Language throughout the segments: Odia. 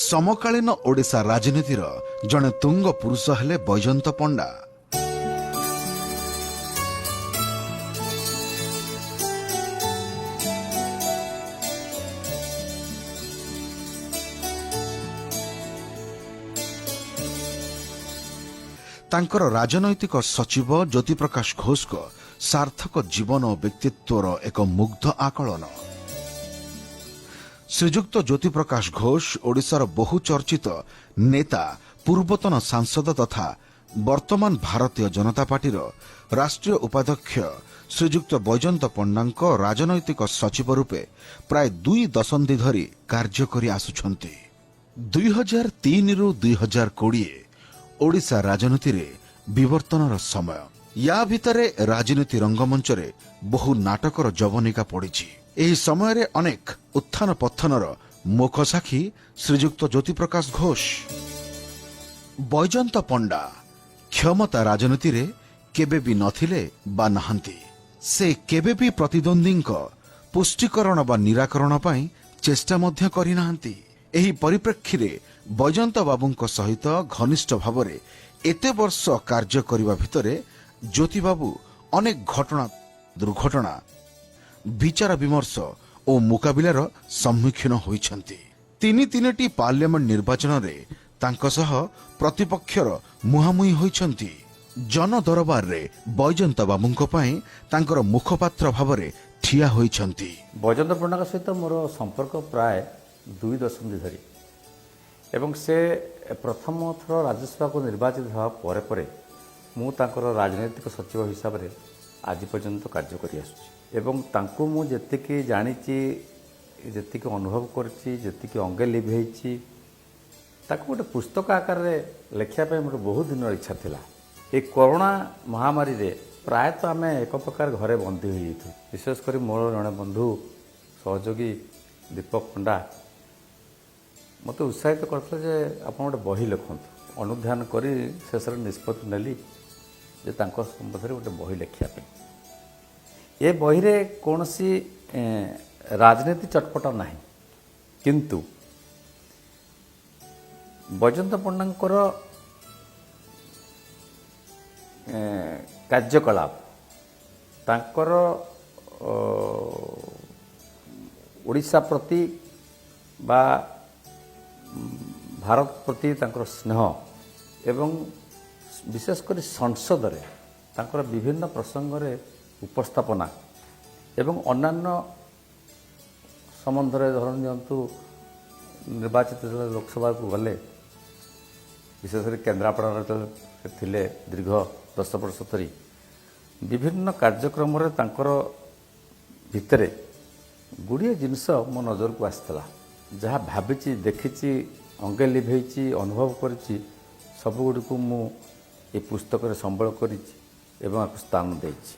ସମକାଳୀନ ଓଡ଼ିଶା ରାଜନୀତିର ଜଣେ ତୁଙ୍ଗ ପୁରୁଷ ହେଲେ ବୈଜୟନ୍ତ ପଣ୍ଡା। ତାଙ୍କର ରାଜନୈତିକ ସଚିବ ଜ୍ୟୋତିପ୍ରକାଶ ଘୋଷଙ୍କ ସାର୍ଥକ ଜୀବନ ଓ ବ୍ୟକ୍ତିତ୍ୱର ଏକ ମୁଗ୍ଧ ଆକଳନ। ଶ୍ରୀଯୁକ୍ତ ଜ୍ୟୋତିପ୍ରକାଶ ଘୋଷ ଓଡ଼ିଶାର ବହୁ ଚର୍ଚ୍ଚିତ ନେତା, ପୂର୍ବତନ ସାଂସଦ ତଥା ବର୍ତ୍ତମାନ ଭାରତୀୟ ଜନତା ପାର୍ଟିର ରାଷ୍ଟ୍ରୀୟ ଉପାଧ୍ୟକ୍ଷ ଶ୍ରୀଯୁକ୍ତ ବୈଜୟନ୍ତ ପଣ୍ଡାଙ୍କ ରାଜନୈତିକ ସଚିବ ରୂପେ ପ୍ରାୟ 2 ଦଶନ୍ଧି ଧରି କାର୍ଯ୍ୟ କରି ଆସୁଛନ୍ତି। 2003ରୁ 2020 ଓଡ଼ିଶା ରାଜନୀତିରେ ବିବର୍ତ୍ତନର ସମୟ। ୟା ଭିତରେ ରାଜନୀତି ରଙ୍ଗମଞ୍ଚରେ ବହୁ ନାଟକର ଯବନିକା ପଡ଼ିଛି। ଏହି ସମୟରେ ଅନେକ ଉତ୍ଥାନ ପତ୍ତନର ମୁଖସାକ୍ଷୀ ଶ୍ରୀଯୁକ୍ତ ଜ୍ୟୋତିପ୍ରକାଶ ଘୋଷ। ବୈଜୟନ୍ତ ପଣ୍ଡା କ୍ଷମତା ରାଜନୀତିରେ କେବେ ବି ନଥିଲେ ବା ନାହାନ୍ତି। ସେ କେବେ ବି ପ୍ରତିଦ୍ୱନ୍ଦ୍ୱୀଙ୍କ ପୁଷ୍ଟିକରଣ ବା ନିରାକରଣ ପାଇଁ ଚେଷ୍ଟା ମଧ୍ୟ କରିନାହାନ୍ତି। ଏହି ପରିପ୍ରେକ୍ଷୀରେ ବୈଜୟନ୍ତ ବାବୁଙ୍କ ସହିତ ଘନିଷ୍ଠ ଭାବରେ ଏତେ ବର୍ଷ କାର୍ଯ୍ୟ କରିବା ଭିତରେ ଜ୍ୟୋତିବାବୁ ଅନେକ ଘଟଣା, ଦୁର୍ଘଟଣା, ବିଚାର ବିମର୍ଶ ଓ ମୁକାବିଲାର ସମ୍ମୁଖୀନ ହୋଇଛନ୍ତି। ତିନି ତିନିଟି ପାର୍ଲାମେଣ୍ଟ ନିର୍ବାଚନରେ ତାଙ୍କ ସହ ପ୍ରତିପକ୍ଷର ମୁହାଁମୁହିଁ ହୋଇଛନ୍ତି। ଜନ ଦରବାରରେ ବୈଜୟନ୍ତ ବାବୁଙ୍କ ପାଇଁ ତାଙ୍କର ମୁଖପାତ୍ର ଭାବରେ ଠିଆ ହୋଇଛନ୍ତି। ବୈଜୟନ୍ତ ପଣ୍ଡାଙ୍କ ସହିତ ମୋର ସମ୍ପର୍କ ପ୍ରାୟ 2 ଦଶନ୍ଧି ଧରି ଏବଂ ସେ ପ୍ରଥମ ଥର ରାଜ୍ୟସଭାକୁ ନିର୍ବାଚିତ ହେବା ପରେ ପରେ ମୁଁ ତାଙ୍କର ରାଜନୈତିକ ସଚିବ ହିସାବରେ ଆଜି ପର୍ଯ୍ୟନ୍ତ କାର୍ଯ୍ୟ କରିଆସୁଛି। ଏବଂ ତାଙ୍କୁ ମୁଁ ଯେତିକି ଜାଣିଛି, ଯେତିକି ଅନୁଭବ କରିଛି, ଯେତିକି ଅଙ୍ଗେ ଲିଭେଇଛି, ତାକୁ ଗୋଟେ ପୁସ୍ତକ ଆକାରରେ ଲେଖିବା ପାଇଁ ମୋର ବହୁତ ଦିନର ଇଚ୍ଛା ଥିଲା। ଏ କରୋନା ମହାମାରୀରେ ପ୍ରାୟତଃ ଆମେ ଏକ ପ୍ରକାର ଘରେ ବନ୍ଦୀ ହୋଇଯାଇଥିଲୁ। ବିଶେଷ କରି ମୋର ଜଣେ ବନ୍ଧୁ ସହଯୋଗୀ ଦୀପକ ପଣ୍ଡା ମୋତେ ଉତ୍ସାହିତ କରିଥିଲେ ଯେ ଆପଣ ଗୋଟେ ବହି ଲେଖନ୍ତୁ। ଅନୁଧ୍ୟାନ କରି ଶେଷରେ ନିଷ୍ପତ୍ତି ନେଲି ଯେ ତାଙ୍କ ସମ୍ବନ୍ଧରେ ଗୋଟେ ବହି ଲେଖିବା ପାଇଁ। ଏ ବହିରେ କୌଣସି ରାଜନୀତି ଚଟପଟ ନାହିଁ, କିନ୍ତୁ ବୈଜୟନ୍ତ ପଣ୍ଡାଙ୍କର କାର୍ଯ୍ୟକଳାପ, ତାଙ୍କର ଓଡ଼ିଶା ପ୍ରତି ବା ଭାରତ ପ୍ରତି ତାଙ୍କର ସ୍ନେହ ଏବଂ ବିଶେଷ କରି ସଂସଦରେ ତାଙ୍କର ବିଭିନ୍ନ ପ୍ରସଙ୍ଗରେ ଉପସ୍ଥାପନା ଏବଂ ଅନ୍ୟାନ୍ୟ ସମ୍ବନ୍ଧରେ, ଧର ନିଅନ୍ତୁ ନିର୍ବାଚିତ ଯେତେବେଳେ ଲୋକସଭାକୁ ଗଲେ, ବିଶେଷ କରି କେନ୍ଦ୍ରାପଡ଼ାରେ ଯେତେବେଳେ ସେ ଥିଲେ ଦୀର୍ଘ 10 ବର୍ଷ ଧରି, ବିଭିନ୍ନ କାର୍ଯ୍ୟକ୍ରମରେ ତାଙ୍କର ଭିତରେ ଗୁଡ଼ିଏ ଜିନିଷ ମୋ ନଜରକୁ ଆସିଥିଲା। ଯାହା ଭାବିଛି, ଦେଖିଛି, ଅଙ୍ଗେ ଲିଭେଇଛି, ଅନୁଭବ କରିଛି, ସବୁଗୁଡ଼ିକୁ ମୁଁ ଏ ପୁସ୍ତକରେ ସମ୍ବଳ କରିଛି ଏବଂ ଏହାକୁ ସ୍ଥାନ ଦେଇଛି।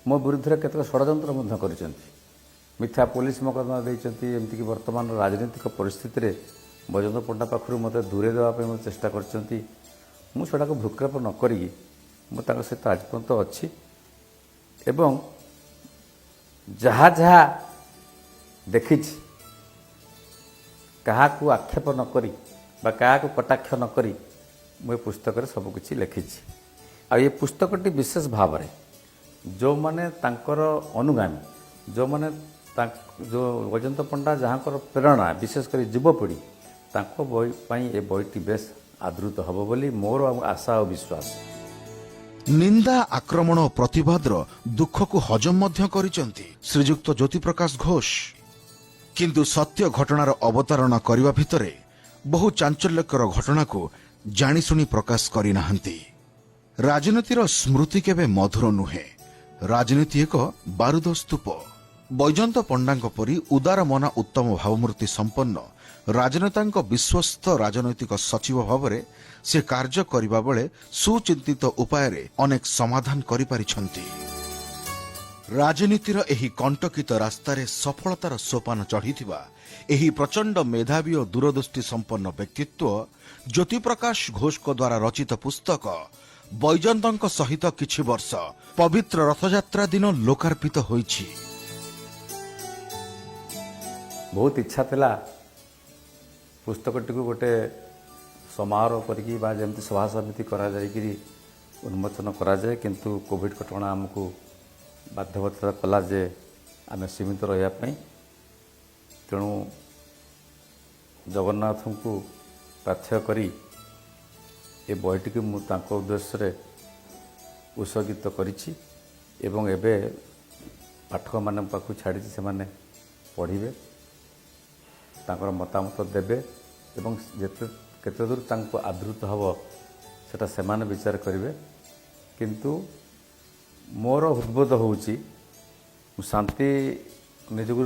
ମୋ ବିରୁଦ୍ଧରେ କେତେକ ଷଡ଼ଯନ୍ତ୍ର ମଧ୍ୟ କରିଛନ୍ତି, ମିଥ୍ୟା ପୋଲିସ ମକଦ୍ଦମା ଦେଇଛନ୍ତି। ଏମିତିକି ବର୍ତ୍ତମାନ ରାଜନୈତିକ ପରିସ୍ଥିତିରେ ବୈଜୟନ୍ତ ପଣ୍ଡା ପାଖରୁ ମୋତେ ଦୂରେଇ ଦେବା ପାଇଁ ମଧ୍ୟ ଚେଷ୍ଟା କରିଛନ୍ତି। ମୁଁ ସେଟାକୁ ଭ୍ରୂକ୍ଷେପ ନ କରିକି ମୁଁ ତାଙ୍କ ସହିତ ଆଜି ପର୍ଯ୍ୟନ୍ତ ଅଛି ଏବଂ ଯାହା ଯାହା ଦେଖିଛି, କାହାକୁ ଆକ୍ଷେପ ନ କରି ବା କାହାକୁ କଟାକ୍ଷ ନ କରି ମୁଁ ଏ ପୁସ୍ତକରେ ସବୁକିଛି ଲେଖିଛି। ଆଉ ଏ ପୁସ୍ତକଟି ବିଶେଷ ଭାବରେ ଯେଉଁମାନେ ତାଙ୍କର ଅନୁଗାମୀ, ଯେଉଁମାନେ ଯେଉଁ ବୈଜୟନ୍ତ ପଣ୍ଡା ଯାହାଙ୍କର ପ୍ରେରଣା, ବିଶେଷ କରି ଯୁବପିଢ଼ି, ତାଙ୍କ ବହି ପାଇଁ ଏ ବହିଟି ବେଶ ଆଦୃତ ହେବ ବୋଲି ମୋର ଆଶା ଓ ବିଶ୍ୱାସ। ନିନ୍ଦା, ଆକ୍ରମଣ ଓ ପ୍ରତିବାଦର ଦୁଃଖକୁ ହଜମ ମଧ୍ୟ କରିଛନ୍ତି ଶ୍ରୀଯୁକ୍ତ ଜ୍ୟୋତିପ୍ରକାଶ ଘୋଷ। କିନ୍ତୁ ସତ୍ୟ ଘଟଣାର ଅବତାରଣା କରିବା ଭିତରେ ବହୁ ଚାଞ୍ଚଲ୍ୟକର ଘଟଣାକୁ ଜାଣିଶୁଣି ପ୍ରକାଶ କରିନାହାନ୍ତି। ରାଜନୀତିର ସ୍ମୃତି କେବେ ମଧୁର ନୁହେଁ। ରାଜନୀତି ଏକ ବାରୁଦ ସ୍ତୂପ। ବୈଜୟନ୍ତ ପଣ୍ଡାଙ୍କ ପରି ଉଦାର ମନା, ଉତ୍ତମ ଭାବମୂର୍ତ୍ତି ସମ୍ପନ୍ନ ରାଜନେତାଙ୍କ ବିଶ୍ୱସ୍ତ ରାଜନୈତିକ ସଚିବ ଭାବରେ ସେ କାର୍ଯ୍ୟ କରିବା ବେଳେ ସୁଚିନ୍ତିତ ଉପାୟରେ ଅନେକ ସମାଧାନ କରିପାରିଛନ୍ତି। ରାଜନୀତିର ଏହି କଣ୍ଟକିତ ରାସ୍ତାରେ ସଫଳତାର ସୋପାନ ଚଢ଼ିଥିବା ଏହି ପ୍ରଚଣ୍ଡ ମେଧାବୀ ଓ ଦୂରଦୃଷ୍ଟି ସମ୍ପନ୍ନ ବ୍ୟକ୍ତିତ୍ୱ ଜ୍ୟୋତିପ୍ରକାଶ ଘୋଷଙ୍କ ଦ୍ୱାରା ରଚିତ ପୁସ୍ତକ ବୈଜୟନ୍ତଙ୍କ ସହିତ କିଛି ବର୍ଷ ପବିତ୍ର ରଥଯାତ୍ରା ଦିନ ଲୋକାର୍ପିତ ହୋଇଛି। ବହୁତ ଇଚ୍ଛା ଥିଲା। ପୁସ୍ତକଟିକୁ ଗୋଟେ ସମାରୋହ କରିକି ବା ଯେମିତି ସଭା ସମିତି କରାଯାଇକିରି ଉନ୍ମୋଚନ କରାଯାଏ, କିନ୍ତୁ କୋଭିଡ଼ କଟକଣା ଆମକୁ ବାଧ୍ୟବାଧକତା କଲା ଯେ ଆମେ ସୀମିତ ରହିବା ପାଇଁ। ତେଣୁ ଜଗନ୍ନାଥଙ୍କୁ ପ୍ରାର୍ଥ୍ୟ କରି ଏ ବହିଟିକୁ ମୁଁ ତାଙ୍କ ଉଦ୍ଦେଶ୍ୟରେ ଉତ୍ସର୍ଗିତ କରିଛି ଏବଂ ଏବେ ପାଠକମାନଙ୍କ ପାଖକୁ ଛାଡ଼ିଛି। ସେମାନେ ପଢ଼ିବେ, ତାଙ୍କର ମତାମତ ଦେବେ ଏବଂ ଯେତେ କେତେ ଦୂର ତାଙ୍କୁ ଆଦୃତ ହେବ, ସେଟା ସେମାନେ ବିଚାର କରିବେ। କିନ୍ତୁ ମୋର ହୃଦବୋଧ ହେଉଛି, ମୁଁ ଶାନ୍ତି, ନିଜକୁ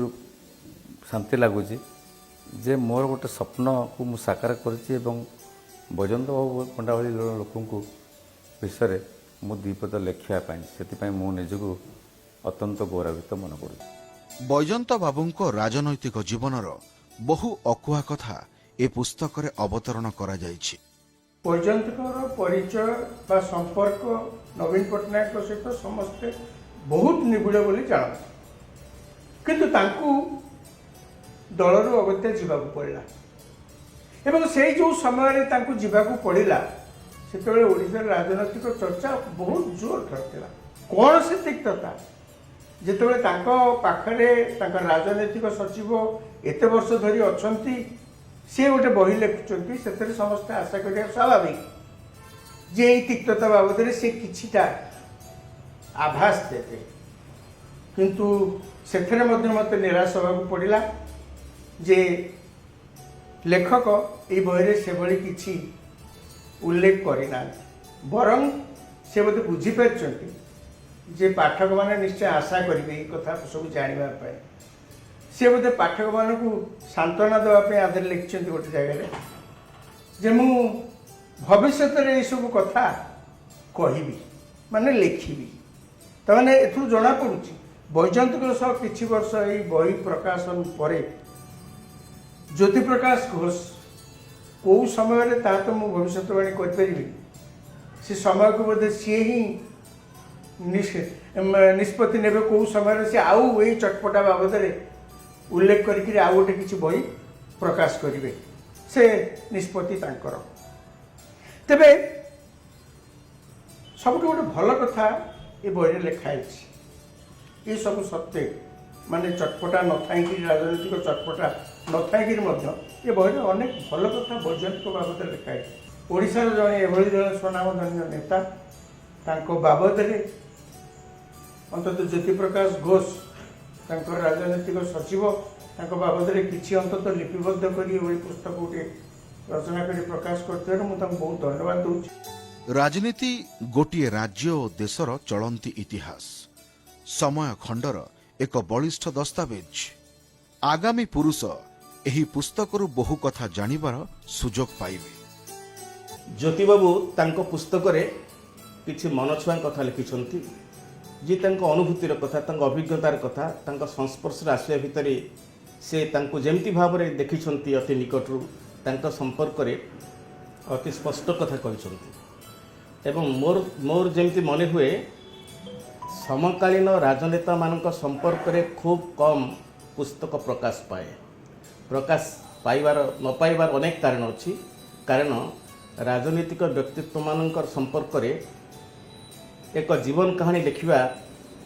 ଶାନ୍ତି ଲାଗୁଛି ଯେ ମୋର ଗୋଟେ ସ୍ୱପ୍ନକୁ ମୁଁ ସାକାର କରିଛି ଏବଂ ବୈଜୟନ୍ତ ବାବୁ ପଣ୍ଡା ଭଳି ଲୋକଙ୍କୁ ବିଷୟରେ ମୁଁ ଦୁଇ ପଦ ଲେଖିବା ପାଇଁ, ସେଥିପାଇଁ ମୁଁ ନିଜକୁ ଅତ୍ୟନ୍ତ ଗୌରବିତ ମନେ କରୁଛି। ବୈଜୟନ୍ତ ବାବୁଙ୍କ ରାଜନୈତିକ ଜୀବନର ବହୁ ଅକୁହା କଥା ଏ ପୁସ୍ତକରେ ଅବତରଣ କରାଯାଇଛି। ବୈଜୟନ୍ତଙ୍କର ପରିଚୟ ବା ସମ୍ପର୍କ ନବୀନ ପଟ୍ଟନାୟକଙ୍କ ସହିତ ସମସ୍ତେ ବହୁତ ନିବିଡ଼ ବୋଲି ଜାଣନ୍ତି। କିନ୍ତୁ ତାଙ୍କୁ ଦଳରୁ ଅଗତ୍ୟା ଯିବାକୁ ପଡ଼ିଲା ଏବଂ ସେଇ ଯେଉଁ ସମୟରେ ତାଙ୍କୁ ଯିବାକୁ ପଡ଼ିଲା, ସେତେବେଳେ ଓଡ଼ିଶାର ରାଜନୈତିକ ଚର୍ଚ୍ଚା ବହୁତ ଜୋର ଧରିଥିଲା। କ'ଣ ସେ ତିକ୍ତତା? ଯେତେବେଳେ ତାଙ୍କ ପାଖରେ ତାଙ୍କ ରାଜନୈତିକ ସଚିବ ଏତେ ବର୍ଷ ଧରି ଅଛନ୍ତି, ସିଏ ଗୋଟେ ବହି ଲେଖୁଛନ୍ତି, ସେଥିରେ ସମସ୍ତେ ଆଶା କରିବା ସ୍ୱାଭାବିକ ଯେ ଏଇ ତିକ୍ତତା ବାବଦରେ ସେ କିଛିଟା ଆଭାସ ଦେବେ। କିନ୍ତୁ ସେଥିରେ ମଧ୍ୟ ମୋତେ ନିରାଶ ହେବାକୁ ପଡ଼ିଲା ଯେ ଲେଖକ ଏଇ ବହିରେ ସେଭଳି କିଛି ଉଲ୍ଲେଖ କରିନାହାନ୍ତି। ବରଂ ସେ ବୋଧେ ବୁଝିପାରିଛନ୍ତି ଯେ ପାଠକମାନେ ନିଶ୍ଚୟ ଆଶା କରିବେ ଏଇ କଥା ସବୁ ଜାଣିବା ପାଇଁ। ସେ ବୋଧେ ପାଠକମାନଙ୍କୁ ସାନ୍ତ୍ୱନା ଦେବା ପାଇଁ ଆଦେହରେ ଲେଖିଛନ୍ତି ଗୋଟେ ଜାଗାରେ ଯେ ମୁଁ ଭବିଷ୍ୟତରେ ଏଇସବୁ କଥା କହିବି, ମାନେ ଲେଖିବି। ତାମାନେ ଏଥିରୁ ଜଣାପଡ଼ୁଛି, ବୈଜୟନ୍ତଙ୍କ ସହ କିଛି ବର୍ଷ ଏଇ ବହି ପ୍ରକାଶନ ପରେ ଜ୍ୟୋତିପ୍ରକାଶ ଘୋଷ କେଉଁ ସମୟରେ, ତାହା ତ ମୁଁ ଭବିଷ୍ୟତବାଣୀ କରିପାରିବିନି, ସେ ସମୟକୁ ବୋଧେ ସିଏ ହିଁ ନିଷ୍ପତ୍ତି ନେବେ, କେଉଁ ସମୟରେ ସେ ଆଉ ଏଇ ଚଟପଟା ବାବଦରେ ଉଲ୍ଲେଖ କରିକିରି ଆଉ ଗୋଟେ କିଛି ବହି ପ୍ରକାଶ କରିବେ, ସେ ନିଷ୍ପତ୍ତି ତାଙ୍କର। ତେବେ ସବୁଠୁ ଗୋଟେ ଭଲ କଥା ଏ ବହିରେ ଲେଖା ହେଇଛି। ଏସବୁ ସତ୍ତ୍ୱେ, ମାନେ ଚଟପଟା ନଥାଇକିରି, ରାଜନୈତିକ ଚଟପଟା ନଥାଇକିରି ମଧ୍ୟ ଏ ବହିରେ ଅନେକ ଭଲ କଥା ବୈଜୟନ୍ତଙ୍କ ବାବଦରେ ଲେଖା ହେଇଛି। ଓଡ଼ିଶାର ଜଣେ ଏଭଳି ଜଣେ ସ୍ୱନାମଧନ୍ୟ ନେତା, ତାଙ୍କ ବାବଦରେ ଅନ୍ତତଃ ଜ୍ୟୋତିପ୍ରକାଶ ଘୋଷ, ତାଙ୍କର ରାଜନୈତିକ ସଚିବ, ତାଙ୍କ ବାବଦରେ କିଛି ଅନ୍ତତଃ ଲିପିବଦ୍ଧ କରି ଏଭଳି ପୁସ୍ତକ ଗୋଟିଏ ରଚନା କରି ପ୍ରକାଶ କରିଥିବାରୁ ମୁଁ ତାଙ୍କୁ ବହୁତ ଧନ୍ୟବାଦ ଦେଉଛି। ରାଜନୀତି ଗୋଟିଏ ରାଜ୍ୟ ଓ ଦେଶର ଚଳନ୍ତି ଇତିହାସ, ସମୟ ଖଣ୍ଡର ଏକ ବଳିଷ୍ଠ ଦସ୍ତାବିଜ। ଆଗାମୀ ପୁରୁଷ ଏହି ପୁସ୍ତକରୁ ବହୁ କଥା ଜାଣିବାର ସୁଯୋଗ ପାଇବେ। ଜ୍ୟୋତିବାବୁ ତାଙ୍କ ପୁସ୍ତକରେ କିଛି ମନଛୁଆଁ କଥା ଲେଖିଛନ୍ତି ଯେ ତାଙ୍କ ଅନୁଭୂତିର କଥା, ତାଙ୍କ ଅଭିଜ୍ଞତାର କଥା, ତାଙ୍କ ସଂସ୍ପର୍ଶରେ ଆସିବା ଭିତରେ ସେ ତାଙ୍କୁ ଯେମିତି ଭାବରେ ଦେଖିଛନ୍ତି ଅତି ନିକଟରୁ, ତାଙ୍କ ସମ୍ପର୍କରେ ଅତି ସ୍ପଷ୍ଟ କଥା କହିଛନ୍ତି। ଏବଂ ମୋର ଯେମିତି ମନେ ହୁଏ, ସମକାଳୀନ ରାଜନେତାମାନଙ୍କ ସମ୍ପର୍କରେ ଖୁବ୍ କମ୍ ପୁସ୍ତକ ପ୍ରକାଶ ପାଏ। ପ୍ରକାଶ ପାଇବାର ନ ପାଇବାର ଅନେକ କାରଣ ଅଛି, କାରଣ ରାଜନୈତିକ ବ୍ୟକ୍ତିତ୍ୱମାନଙ୍କର ସମ୍ପର୍କରେ ଏକ ଜୀବନ କାହାଣୀ ଲେଖିବା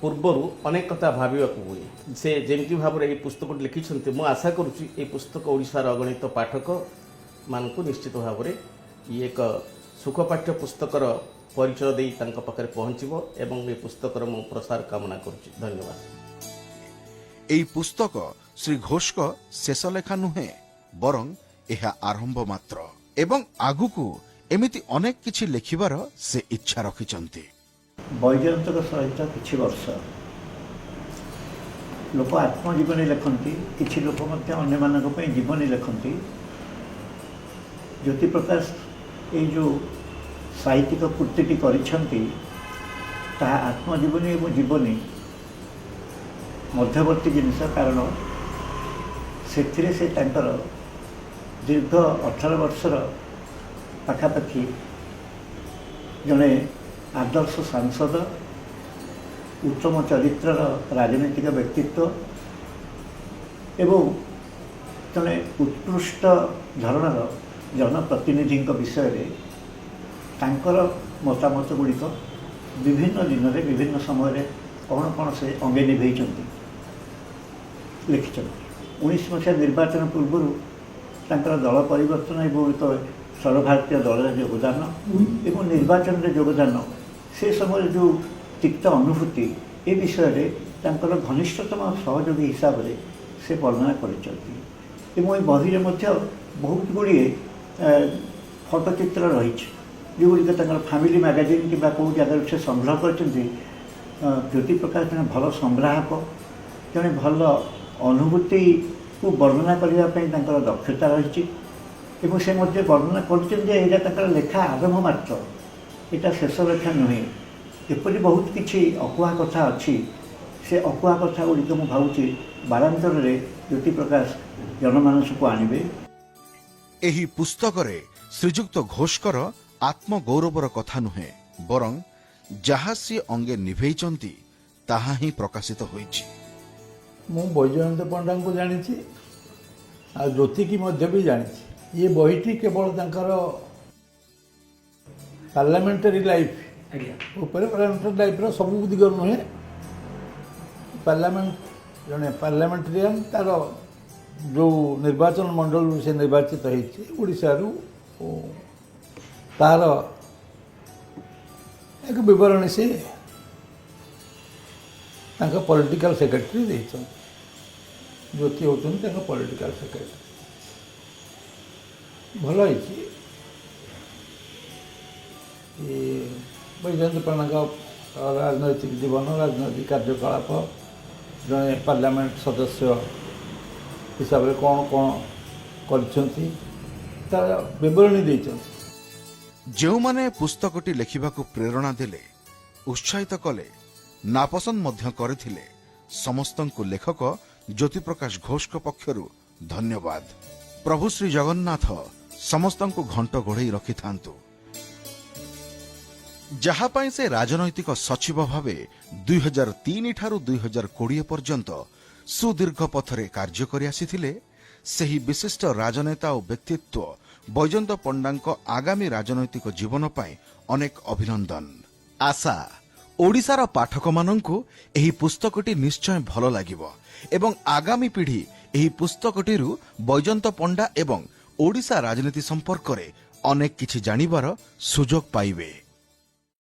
ପୂର୍ବରୁ ଅନେକ କଥା ଭାବିବାକୁ ହୁଏ। ସେ ଯେମିତି ଭାବରେ ଏହି ପୁସ୍ତକଟି ଲେଖିଛନ୍ତି, ମୁଁ ଆଶା କରୁଛି ଏହି ପୁସ୍ତକ ଓଡ଼ିଶାର ଅଗଣିତ ପାଠକମାନଙ୍କୁ ନିଶ୍ଚିତ ଭାବରେ ଇଏ ଏକ ସୁଖପାଠ୍ୟ ପୁସ୍ତକର ପରିଚୟ ଦେଇ ତାଙ୍କ ପାଖରେ ପହଞ୍ଚିବ ଏବଂ ଏ ପୁସ୍ତକର ମୁଁ ପ୍ରସାର କାମନା କରୁଛି। ଧନ୍ୟବାଦ। ଏହି ପୁସ୍ତକ ଶ୍ରୀ ଘୋଷଙ୍କ ଶେଷ ଲେଖା ନୁହେଁ, ବରଂ ଏହା ଆରମ୍ଭ ମାତ୍ର ଏବଂ ଆଗକୁ ଏମିତି ଅନେକ କିଛି ଲେଖିବାର ସେ ଇଚ୍ଛା ରଖିଛନ୍ତି। ବୈଜୟନ୍ତଙ୍କ ସହିତ କିଛି ବର୍ଷ, ଲୋକ ଆତ୍ମଜୀବନୀ ଲେଖନ୍ତି, କିଛି ଲୋକ ମଧ୍ୟ ଅନ୍ୟମାନଙ୍କ ପାଇଁ ଜୀବନୀ ଲେଖନ୍ତି। ଜ୍ୟୋତିପ୍ରକାଶ ଏଇ ଯେଉଁ ସାହିତ୍ୟିକ କୃତିଟି କରିଛନ୍ତି, ତାହା ଆତ୍ମଜୀବନୀ ଏବଂ ଜୀବନୀ ମଧ୍ୟବର୍ତ୍ତୀ ଜିନିଷ, କାରଣ ସେଥିରେ ସେ ତାଙ୍କର ଦୀର୍ଘ 18 ବର୍ଷର ପାଖାପାଖି ଜଣେ ଆଦର୍ଶ ସାଂସଦ, ଉତ୍ତମ ଚରିତ୍ରର ରାଜନୈତିକ ବ୍ୟକ୍ତିତ୍ୱ ଏବଂ ଜଣେ ଉତ୍କୃଷ୍ଟ ଧରଣର ଜନପ୍ରତିନିଧିଙ୍କ ବିଷୟରେ ତାଙ୍କର ମତାମତ ଗୁଡ଼ିକ ବିଭିନ୍ନ ଦିନରେ, ବିଭିନ୍ନ ସମୟରେ କ'ଣ କ'ଣ ସେ ଅଙ୍ଗେ ନିଭେଇଛନ୍ତି, ଲେଖିଛନ୍ତି। 19 ମସିହା ନିର୍ବାଚନ ପୂର୍ବରୁ ତାଙ୍କର ଦଳ ପରିବର୍ତ୍ତନ ଏବଂ ଏକ ସର୍ବଭାରତୀୟ ଦଳରେ ଯୋଗଦାନ ଏବଂ ନିର୍ବାଚନରେ ଯୋଗଦାନ, ସେ ସମୟରେ ଯେଉଁ ତିକ୍ତ ଅନୁଭୂତି, ଏ ବିଷୟରେ ତାଙ୍କର ଘନିଷ୍ଠତମ ସହଯୋଗୀ ହିସାବରେ ସେ ବର୍ଣ୍ଣନା କରିଛନ୍ତି। ଏବଂ ଏ ବହିରେ ମଧ୍ୟ ବହୁତ ଗୁଡ଼ିଏ ଫଟୋଚିତ୍ର ରହିଛି, ଯେଉଁଗୁଡ଼ିକ ତାଙ୍କର ଫ୍ୟାମିଲି ମ୍ୟାଗାଜିନ୍ କିମ୍ବା କେଉଁ ଜାଗାରୁ ସେ ସଂଗ୍ରହ କରିଛନ୍ତି। ଜ୍ୟୋତିପ୍ରକାଶ ଜଣେ ଭଲ ସଂଗ୍ରାହକ, ଜଣେ ଭଲ ଅନୁଭୂତିକୁ ବର୍ଣ୍ଣନା କରିବା ପାଇଁ ତାଙ୍କର ଦକ୍ଷତା ରହିଛି। ଏବଂ ସେ ମଧ୍ୟ ବର୍ଣ୍ଣନା କରୁଛନ୍ତି ଯେ ଏଇଟା ତାଙ୍କର ଲେଖା ଆରମ୍ଭ ମାତ୍ର, ଏଇଟା ଶେଷ ଲେଖା ନୁହେଁ। ଏପରି ବହୁତ କିଛି ଅକୁହା କଥା ଅଛି। ସେ ଅକୁହା କଥା ଗୁଡ଼ିକ ମୁଁ ଭାବୁଛି ବାରାନ୍ତରରେ ଜ୍ୟୋତିପ୍ରକାଶ ଜନମାନସକୁ ଆଣିବେ। ଏହି ପୁସ୍ତକରେ ଶ୍ରୀଯୁକ୍ତ ଘୋଷଙ୍କର ଆତ୍ମଗୌରବର କଥା ନୁହେଁ, ବରଂ ଯାହା ସିଏ ଅଙ୍ଗେ ନିଭେଇଛନ୍ତି, ତାହା ହିଁ ପ୍ରକାଶିତ ହୋଇଛି। ମୁଁ ବୈଜୟନ୍ତ ପଣ୍ଡାଙ୍କୁ ଜାଣିଛି ଆଉ ଜ୍ୟୋତିକି ମଧ୍ୟ ବି ଜାଣିଛି। ଇଏ ବହିଟି କେବଳ ତାଙ୍କର ପାର୍ଲାମେଣ୍ଟାରୀ ଲାଇଫ୍ ଉପରେ, ପାର୍ଲାମେଣ୍ଟାରୀ ଲାଇଫ୍ର ସବୁ ଦିଗ ନୁହେଁ, ପାର୍ଲାମେଣ୍ଟ, ଜଣେ ପାର୍ଲାମେଣ୍ଟାରିଆନ୍, ତାର ଯେଉଁ ନିର୍ବାଚନ ମଣ୍ଡଳୀରୁ ସେ ନିର୍ବାଚିତ ହେଇଛି ଓଡ଼ିଶାରୁ ଓ ତାର ଏକ ବିବରଣୀ ସେ ତାଙ୍କ ପଲିଟିକାଲ ସେକ୍ରେଟାରୀ ଦେଇଛନ୍ତି। ଜ୍ୟୋତି ହେଉଛନ୍ତି ତାଙ୍କ ପଲିଟିକାଲ ସେକ୍ରେଟାରୀ। ଭଲ ହେଇଛି। ଏ ବୈଜୟନ୍ତ ପଣ୍ଡାଙ୍କ ରାଜନୈତିକ ଜୀବନ, ରାଜନୈତିକ କାର୍ଯ୍ୟକଳାପ, ଜଣେ ପାର୍ଲାମେଣ୍ଟ ସଦସ୍ୟ ହିସାବରେ କ'ଣ କ'ଣ କରିଛନ୍ତି, ତାର ବିବରଣୀ ଦେଇଛନ୍ତି। ଯେଉଁମାନେ ପୁସ୍ତକଟି ଲେଖିବାକୁ ପ୍ରେରଣା ଦେଲେ, ଉତ୍ସାହିତ କଲେ, ନାପସନ୍ଦ ମଧ୍ୟ କରିଥିଲେ, ସମସ୍ତଙ୍କୁ ଲେଖକ ଜ୍ୟୋତିପ୍ରକାଶ ଘୋଷଙ୍କ ପକ୍ଷରୁ ଧନ୍ୟବାଦ। ପ୍ରଭୁ ଶ୍ରୀ ଜଗନ୍ନାଥ ସମସ୍ତଙ୍କୁ ଘଣ୍ଟ ଘୋଡ଼େଇ ରଖିଥାନ୍ତୁ। ଯାହା ପାଇଁ ସେ ରାଜନୈତିକ ସଚିବ ଭାବେ 2003 ଠାରୁ 2020 ପର୍ଯ୍ୟନ୍ତ ସୁଦୀର୍ଘ ପଥରେ କାର୍ଯ୍ୟ କରି ଆସିଥିଲେ, ସେହି ବିଶିଷ୍ଟ ରାଜନେତା ଓ ବ୍ୟକ୍ତିତ୍ୱ ବୈଜୟନ୍ତ ପଣ୍ଡାଙ୍କ ଆଗାମୀ ରାଜନୈତିକ ଜୀବନ ପାଇଁ ଅନେକ ଅଭିନନ୍ଦନ। ଆଶା, ଓଡ଼ିଶାର ପାଠକମାନଙ୍କୁ ଏହି ପୁସ୍ତକଟି ନିଶ୍ଚୟ ଭଲ ଲାଗିବ ଏବଂ ଆଗାମୀ ପିଢ଼ି ଏହି ପୁସ୍ତକଟିରୁ ବୈଜୟନ୍ତ ପଣ୍ଡା ଏବଂ ଓଡ଼ିଶା ରାଜନୀତି ସମ୍ପର୍କରେ ଅନେକ କିଛି ଜାଣିବାର ସୁଯୋଗ ପାଇବେ।